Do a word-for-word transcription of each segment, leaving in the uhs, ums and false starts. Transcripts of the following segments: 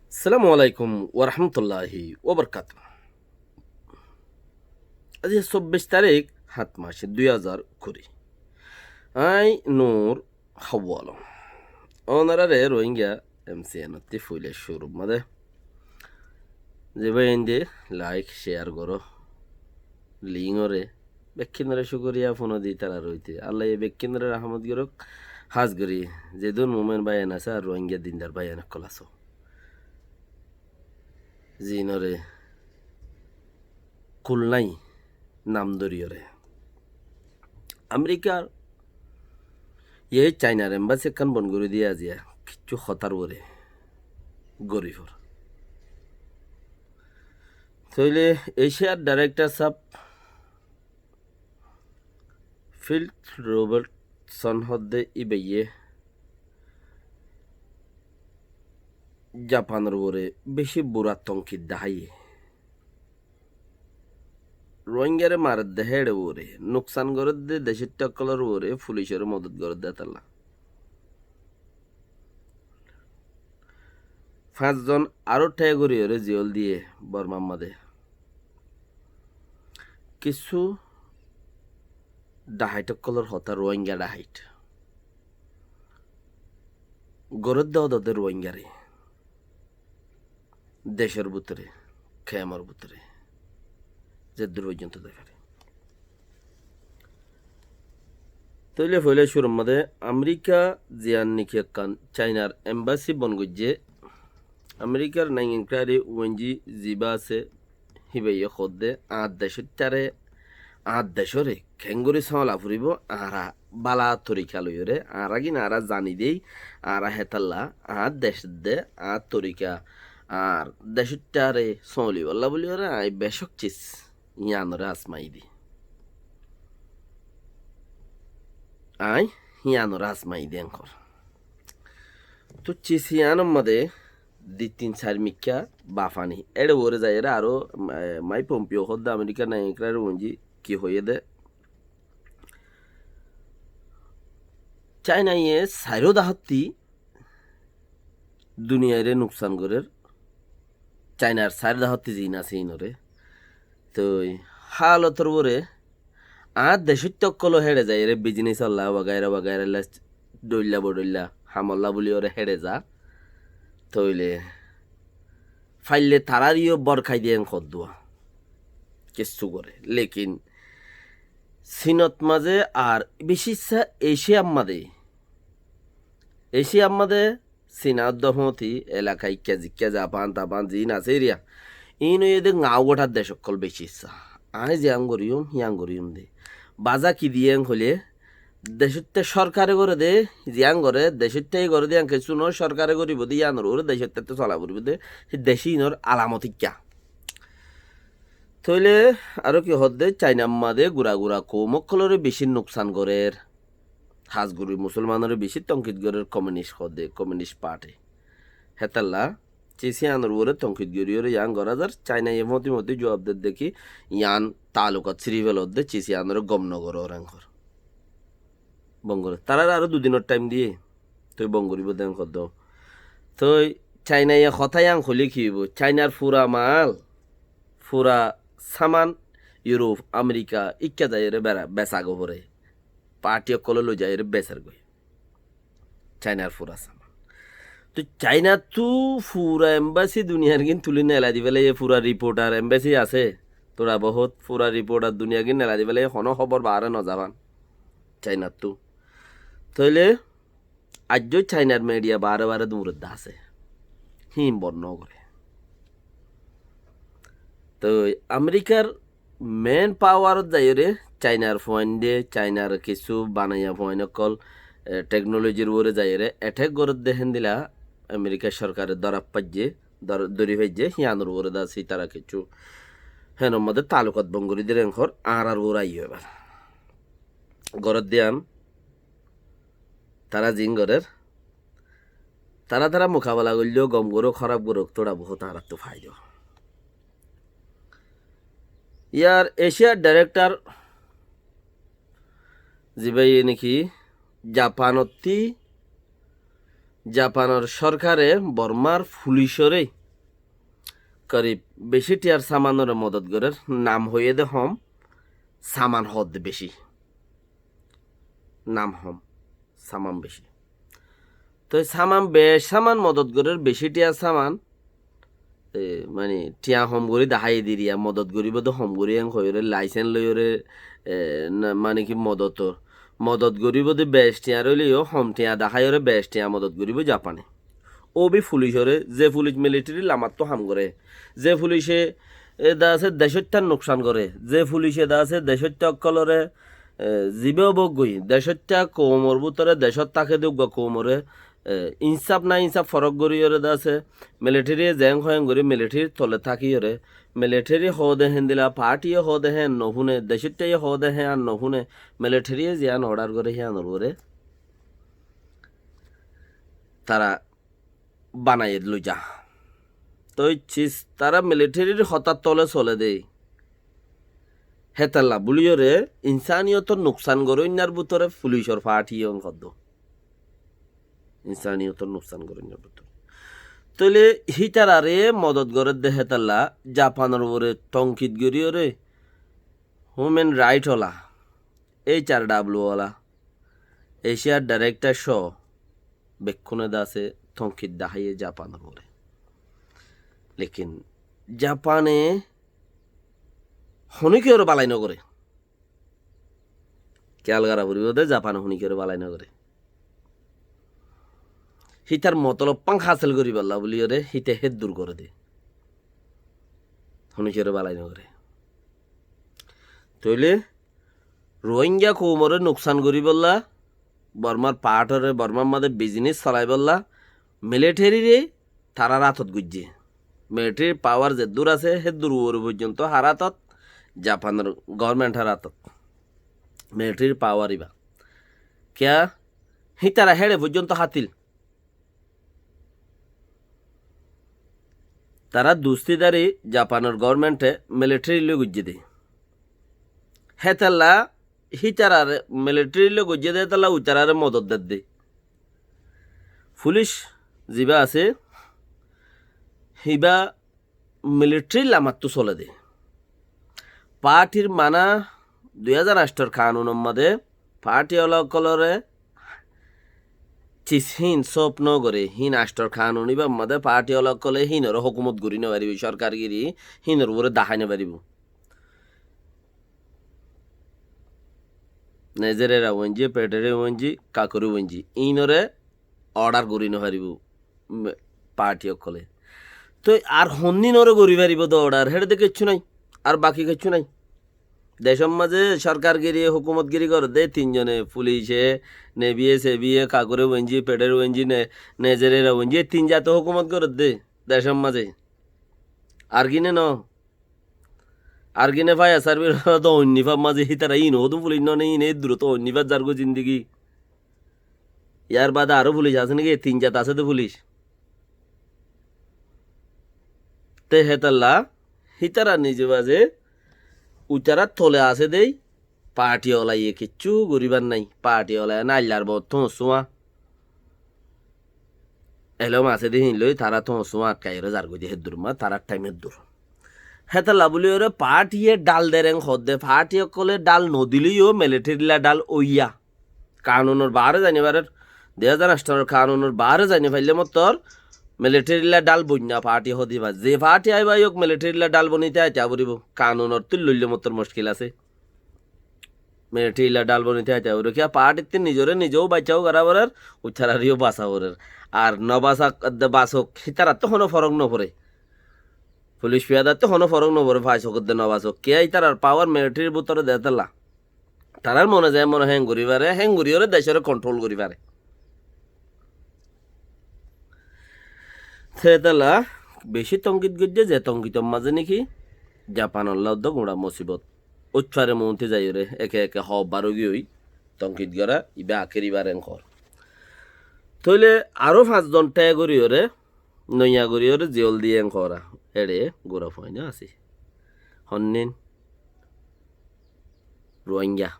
Assalamu alaikum warahmatulláhi wabarakátuhu. Aijja sobbic tarík, háñt mac, dui házar kuri. Aññí Nur Hawwal. Ónoraré Rohingya M C N ottí foila cúrur mazé ze báiyain de like, share goró, link oré, bekkúnoré cúkuriya fúno di ítarar uore. Allaye bekkúnoré rahmot gorók, hás gorí zedún mumin báiyain asó ar Rohingya dindar báiyain ókkol asó, ziínoré kul nái nam dóriyoré. Amerikar ye Chainar embassy ekkán bon gorí diye aijja, kiccú hotár uore gorí for. Tóile Asiar director sáb Phil Robertson hoódde íbaye Japanor uore beci bura tonkid daháiye. Rohingyare maredde héçe uore, nuksan goredde decóitta ókkolor uore, fulicoré modot goredde hétalla. Fañs zon aró thé gorí oré ziyól diye Bormar mazé. Kissú dhahait ókkolor hotá, Rohingya dhahait. Goredde ódode Rohingyare. Decór bútore, kemor bútore, zeddur foijjonto zai fare. Tóile foila cúrur mazé Amerika ziyán niki ekkán Chainar embassy bon goijjé, Amerikar National Enquiry Wing zibá asé, híbaye hoódde, añár decóittare, añár decóre keéngorí sóoñla foribó, añára bála torika loiyóre, añára gín añára zani dei, añára hétalla, añár dec edde, añár torika, añár decóittare sóoñlibólla bóliyoré, aññí becók cis yíanoré asmai di. Aññí yíanoré asmai di enkor. Tóu cis yíanor mazé di tin sair mikká bafani. Éçe uore zaiyóre aró, eh, Mike Pompeo hoódde Amerikar National Enquiry Wing ki hoiyé dé. Chainaye sairó dahottí duniyaire nuksan gorér. Chainar sairó dahottí ziín asé iínoré. Toi hálotor uore añár decóitta ókkolo héçe zaiyóre business olla wagaira wagaira lla dhoilla bodhoilla hamolla bóliyoré héçe za. Tóile faille taráreyó borkai diye en hoddúa kessú goré. Lekin Sinot mazé ar beci issá Eciyar mazé. Eciyar mazé Sina dóhoti elaka ikká zikká Japan Tapan ziín asé eriya. Iín óiye dé ŋaú gothár dec ókkol beci issá. Aññí ziyán goríyum, híyan goríyum dé. Bazá ki diyé hoilé, decótte sórkare goré dé, ziyán goré, decótte goré dé yían kessú noó, sórkare goríbo dé, yíanor uore decótte sola foribó dé, hé dec iínor alamot ikká. Tóile aró ki hoódde, Chainar mazé gura gura koum ókkolóre bicí nuksan gorér. Hás gorí musolmanoré bicí tonkit gorér kominis hoódde, kominis parti. Hétalla cis yíanor uore tonkit goríyoré yían gorá zar, Chainaye fóñti fóñti juab dedde ki, yían taalukat síri felodde, cis yíanoré gom nogorór enkor. Bon goré. Taráre aró dui dinor thaim diyé. Toi bon goríbo dé en hoddó. Toi Chainaye hotá yían hoilé ki óibo? Chainar fura mal, fura saman Iuróp, Amerika, ikká zaiyóre bera, besa goi foré. Parti ókkolé loi zaiyóre beser goi. Chainar fura saman. Toi Chainattú fura embasi duniyar gín tulí nelai di félaiye, fura riportar embasi asé. Tóra bohút fura riportar duniyar gín nelai di félaiye, honó hóbor baáre nozafán. Chainattú. Tóile aijjó Chainar mediya baáre baáre duñredde asé. Híin bon nogoré. Toi Amerikar men pawarot zaiyóre Chainar fuainde, Chainar kissú banaiya fuain ókkol, e, teknolojir uore zaiyóre etek gorédde héndilla Amerikar sorkare dóra faijjé, dór-, dóri faijjé, híanor uore dá asé tará kissú. Hénor modé taalukat bon gorí diyé enkor añárar uore aiyó ebar. Gorédde yían tará ziín gorér, tará tará mukabela goilló, gom gorók, hóraf gorók, tóra bohút añárattú faidó. Yar Eciyar dairektor zibáye niki Japanottí, Japanor sorkare Bormar fulicoré korib bicí thiañr samanore modot gorér, nam hoiyé dé hom, saman hoódde bicí. Nam hom, saman bicí. Toi saman bec, saman modot gorér, bicí thiañ saman, e, mani thiañ hom gorí daháiye diriya, modot goríbou dé hom gorí en hoiyóre, laisens loiyóre, e, na, mani ki modotor, modot goríbou dé bec thiañ roileyo, hom thiañ daháiyoré bec thiañ modot goríbou Japane. Óu bi fulicoré, ze fulic militeri lamattú ham goré, ze fulice, e, dá asé decóitta nuksan goré, ze fulice dá asé decóitta ókkolóre, e, zibá óbok goi, decóitta koumor bútore, decót táke dé uggúa koumoré, e, insáf naiinsáf forók goríyoré dá asé, militerie zeén hoó en gorí militerir tole tákiyoré, militeri hoó dé héndila, paátiye hoó dé héen nofúne, decóittaye hoó dé héen nofúne, militerie ziyán odar goré híanor uore tará banaiyé loi za. Toi sis tará militerir hotár tole sole dé. Hétalla bóliyoré insaniyotor nuksan goróinnar bútore fulicor faátiye on hoddó. Insaniyotor nuksan goróinnar bútore. Tóile hítararé modot gorédde hétalla Japanor uore tonkit goríyoré humen rait ola, H R W ola, Eciyar dairektor só bekkúne dá asé tonkit daháiye Japanor uore. Lekin Japane honíkiyóre balai nogoré. Kiyal gorá foribó dé Japane honíkiyóre balai nogoré. Hítar motolob fán hásil goríbolla bóliyoré híte héddur goré dé. Honíkiyóre balai nogoré. Tóile Ruáinga koumoré nuksan goríbolla, Bormar paátoré, Bormar mazé bizinis solaibólla, militerire tarár átot goijjé. Militerir pawar zeddúr asé, héddur uore foijjonto har átot, Japanor goórmentor átot. Militerir pawar ibá. Kiyá? Hítara héçe foijjonto hátil. Tará dustidari Japanor goórmente militeri loi goijjé dé. Hétalla hítararé militeri loi goijjé dé, hétalla uitararé modot dedde. Fulic zibá asé, híba militerir lamattú sole dé. Paátir mana dui házar añctor kanunor mazé paáti ola ókkolóre cis hín sóp nogoré, hín añctor kanun íbar mazé paáti ola ókkolé hínoré hókumot gorí nofaribó, sorkargiri hínor uore dahái nofaribó. Nezerera uenji, pedhere uenji, kakore uenji, ínoré odar gorí nofaribó, mm, paáti ókkolé. Toi ar honnínoré gorí faribó dé odar, héçe dé kiccú nái, ar baki kiccú nái. Decór mazé sorkargiri, hókumotgiri gorédde tinzone, fulice, nebiye, sebiye, kakore uenji, pedhere uenji, ne-, nezerera uenji, e tin zate hókumot gorédde decór mazé. Ar gine no. Ar gine faya sarbir dó oinni far mazé hítara ín hodún fulic no ne, ín e durot oinni far zargói zindigi. Yar bade aró fulic asé niki? E tin zat asé dé fulic. Te hétalla hítara nize baze uitarár tole asé dé, paáti olaye kiccú goríbar nái. Paáti olaye naillar boóut tóñsúa. Elóm asé dé híin loi tará tóñsúa atkaiyóre zargói dé héddur ma, tarár thaim héddur. Hétalla bóliyoré paátiye dhál dereng hoódde, paáti ókkolé dhál nodilé yó militerilla dhál óiya. Kanunor baáre zai nofarér. Dui házar añctor kanunor baáre zai nofaillé mottor militerilla dhál boinna paáti hoódiba. Ze paáti aibá yók militerilla dhál bonite aita foribó. Kanunor tui loille mottor muckil asé. Militerilla dhál bonite aita foribó. Kiyá paátittú nizoré nize ó baicá ó gorá forer, uitararé yó basá forer. Ar no basá edde basók, hítarattú honó forók noforé. Fulic fiyadattú honó forók noforé, basók edde no basók. Kiyá ítarar pawar militerir bútore dé hétalla. Tarár mone ze mone héen gorí fare, héen goríyoré decóre kontrol gorí fare. Te hétalla bicí tonkit goijjé, ze tonkitor mazé niki Japanolla uddá guñça musibot. Uçfare muúnti zaiyoré eke eke hoobbar óigiyoi tonkit gorá, ibá akér ibár en hoór. Tóile aró fañszon thé goríyoré noiya goríyoré ziyól diyé en hoóra. Éçe gura fuain asé. Honnín? Ruáinga.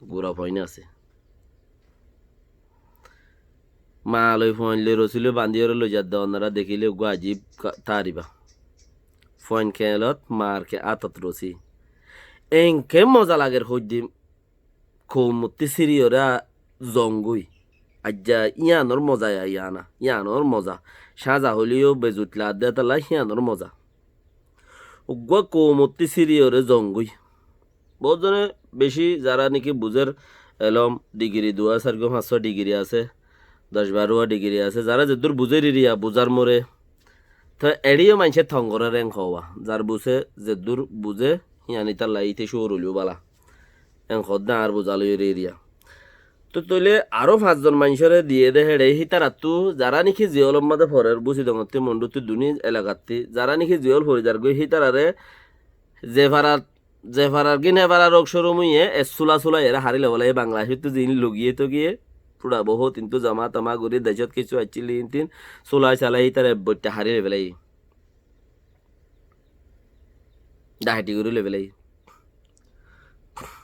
Gura fuain asé. Maa loi fuain loi rosí loi bandíyoré loizadde onora dekíle uggúa ajib ka-, taariba. Fuain keñlot, maar ke átot rosí. Enke moza lager hoiddí koumottí síriyore zongói. Aijja yíanor moza ya yíana, yíanor moza. Cáñza hoileyó bezuit laadde tálla yíanor moza. Uggúa koumottí síriyore zongói. Boóut zone bicí zará néki buzér elóm, dhigiri duwá sairgúa fañssúa dhigiri asé, doc barówa dhigiri asé, zará zeddúr buzér iriya buzár more. Toi eçé yó maincé tong gorér en hoówa. Zar buzé, zeddúr buzé, híyan ítar lai íte cóor óileyó bála. En hoódde añár buzá loiyóre iriya. Toi tóile aró fañszon maincóre diyé dé héçe hítarattú zará néki ziyólor mazé forer, Busidongottí, Mondhuttí, duní elakattí zará néki ziyól fori zargói hítarare ze farar, ze farar gín hé farar ók córum óiye, e súla súla ere harí loi félaiye. Bangladecóttu ziín lugiyé togiyé, fura bohút intú zoma toma gorí decót kessú aiccíl iíntin súlai salai ítare boitta harí loi félaiye. Dhahathi gorí loi félaiye.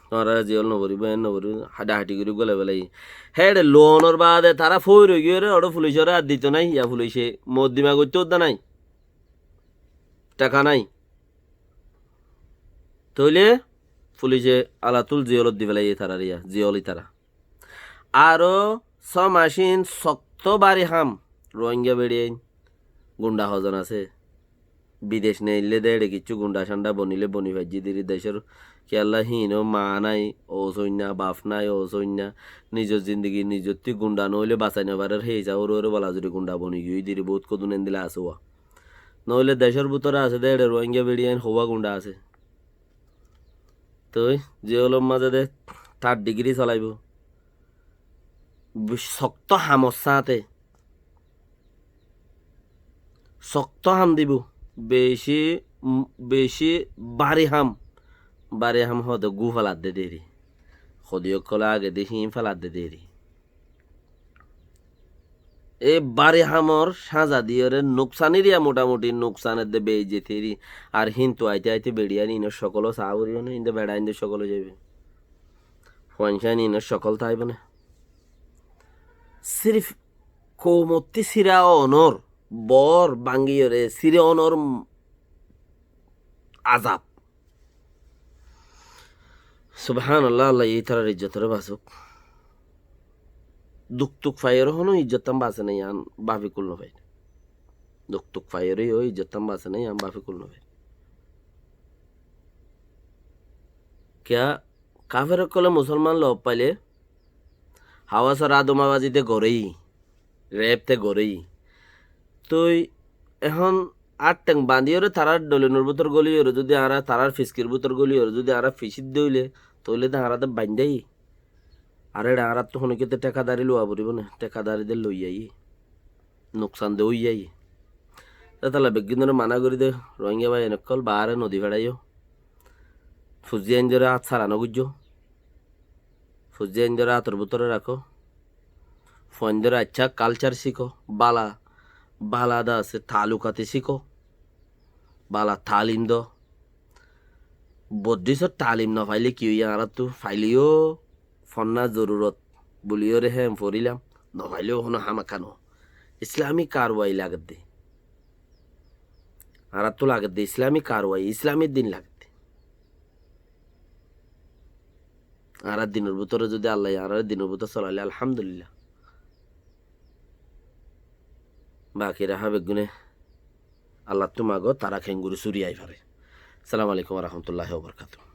Tuáñra ziyól noforibó, en noforibó, ha-, dhahathi gorí gólai félaiye. Héçe loonor baade tará foóir óigiyóre, oçé fulicoré ar dito nái, ya fulice moddima goittó udda nái. Theka nái. Tóile fulice alattúl ziyólot di félaiye tarare, ya ziyól ítara. Aró só mac ín sokto bári ham. Rohingya beçiyain gundha hozon asé. Bidec neille dé eçe kiccú gundha cándha bonilé boni faijjé diri decór kiyólla híin ó maa nái, ou sóinna, baf nái, ou sóinna. Nizor zindigi nizottí gundha noóile basai nofarér, hé hísabe uore uore balazuri gundha boni giyói diri boóut kodún endilla asé uá. Noóile decór bútore asé dé eçe Rohingya beçiyain hoówa gundha asé. Toi ziyólor mazé dé third degree solaibó. Be-, sokto hamor sáñte. Sokto ham dibó. Beci, beci bári ham. Bári ham hoóde gú feladde deri. Hodi ókkole agedi híin feladde deri. E bári hamor cáñza diyóre nuksan iriya, motamuti nuksan edde, beizzoti iri. Ar híntu aite aite beçiyain inor cokol ó saá foribó né, inde beça inde cokol ó zaibo. Fuaincáin inor cokol táibo né. Sirif koumottí síra onor, bor bángiyóre síra onor azab. Subhánallah, Allah ye ítarar ijjotoré basók. Duk tuk faiyóre honó ijjottán basé né, yián báfi kul nofair. Duk tuk faiyóre yó ijjottán basé né, yián báfi kul nofair. Kiyá, kafer ókkole musolman lof faile, hawasor adomabazi te goréi, rep te goréi. Toi ehón ar theng bañdiyóre tarár dholinor bútor góliyóre zudi añára, tarár fiskir bútor góliyóre zudi añára fisídde óile, tóile de añára de bañdái. Ar eçe añárattú honókiyótte thekadari luwa foribó né, thekadari de loiyai. Nuksan de óiyai. Zetalla beggúnore mana gorí de, Rohingya báiyain ókkol, baáre nodi feçaiyó. Fuzzí aindóre át sára nogoijjó. Fuzzí aindóre átor bútore rakó. Fuaindóre aiccá kalcár cíko, bála, bála de asé taalukati cíko, bála taalim do. Boddísor taalim nofailé ki óiye, añárattú failé yó fonná zorurot buliyóre hé forílam, nofailé yó honó ham ekkán no. Islami karwai lagedde. Añárattú lagedde Islami karwai, Islami din lagedde. Añárar dinor bútore zudi Allaye añárare dinor bútore solailé alhamdulillah. Baki raha beggúne Allattú mago, tará kengori suriyai fare. Assalamu alaikum wa rahmatullahi wa barakatuhu.